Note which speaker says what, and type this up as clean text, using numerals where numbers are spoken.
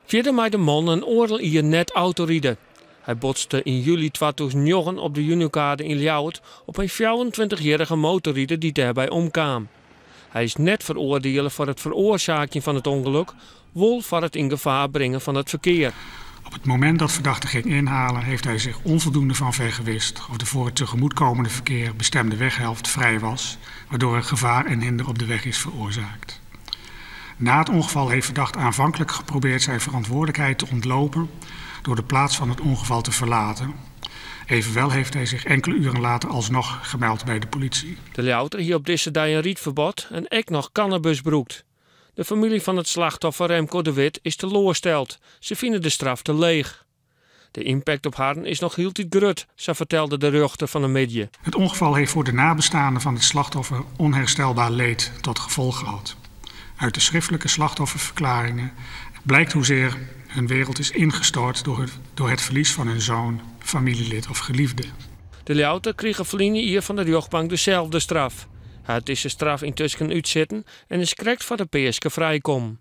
Speaker 1: Fierder mei de man in oardel jier net autoride. Hy botste yn july 2009 op de Junokade yn Ljouwert op in 24-jierrige motorrider dy't dêrby omkaam. Hy is net feroardiele foar it feroarsaakjen fan it ûngelok, wol foar it yn gefaar bringen fan it ferkear.
Speaker 2: Op het moment dat verdachte ging inhalen, heeft hij zich onvoldoende van vergewist of de voor het tegemoetkomende verkeer bestemde weghelft vrij was, waardoor er gevaar en hinder op de weg is veroorzaakt. Na het ongeval heeft verdachte aanvankelijk geprobeerd zijn verantwoordelijkheid te ontlopen door de plaats van het ongeval te verlaten. Evenwel heeft hij zich enkele uren later alsnog gemeld bij de politie.
Speaker 1: De Ljouwerter hie op dizze dei in rydferbod en ek noch kannabis brûkt. De famylje fan it slachtoffer Remco de Wit is teloarsteld. Se fine de straf te leech. De ympakt op harren is noch hieltyd grut, sa fertelde de rjochter fan 'e middei.
Speaker 2: Het ongeval heeft voor de nabestaanden van het slachtoffer onherstelbaar leed tot gevolg gehad. Uit de schriftelijke slachtofferverklaringen blijkt hoezeer hun wereld is ingestort door het verlies van hun zoon, familielid of geliefde.
Speaker 1: De Ljouwerter krige ferline jier fan de rjochtbank deselde straf. Hy hat dizze straf yntusken útsitten en is krekt foar de peaske frijkommen.